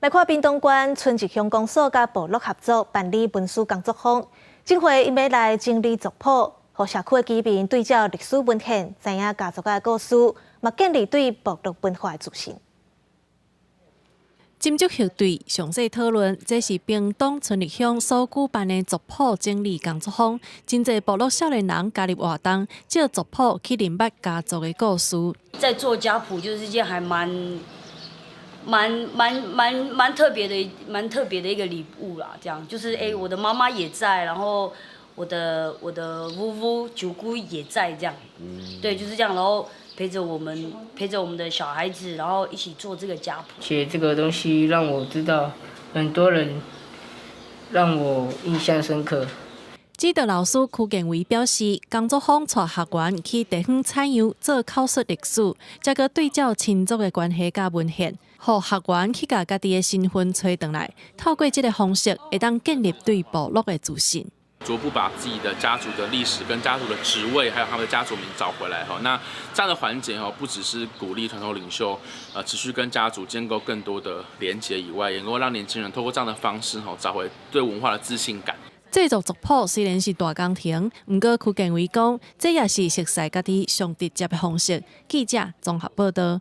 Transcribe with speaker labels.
Speaker 1: 來看屏東縣春日鄉公所佮部落合作辦理文史工作坊，這回𪜶欲來整理族譜，予社區的居民對照歷史文獻，知影家族的故事，嘛建立對部落文化的自信。
Speaker 2: 斟酌核對，詳細討論，這是屏東春日鄉所舉辦的族譜整理工作坊。真濟部落少年人加入活動，藉族譜去認捌家族的故事。
Speaker 3: 在做家譜，就是一件還蠻特別的一個禮物啦。這樣就是，欸，我的媽媽也在，然後我的姑姑、舅姑也在，這樣，對，就是這樣，然後陪着我們的小孩子，然後一起做這個家譜。
Speaker 4: 寫這個東西讓我知道很多人，讓我印象深刻。
Speaker 2: 指導老師柯建偉表示，工作坊帶學員去地方採樣做口述歷史，再閣對照親族的關係佮文獻，予學員去共家己的身份揣轉來，透過這個方式，會當建立對部落的自信。
Speaker 5: 逐步把自己的家族的歷史、跟家族的職位，還有他們的家族名找回來哈。那這樣的環節哈，不只是鼓勵傳統領袖，持續跟家族建構更多的連結以外，也能夠讓年輕人透過這樣的方式哈，找回對文化的自信感。
Speaker 2: 製作族譜雖然是大工程，毋過柯建偉講，這也是熟似家己上直接的方式。記者綜合報道。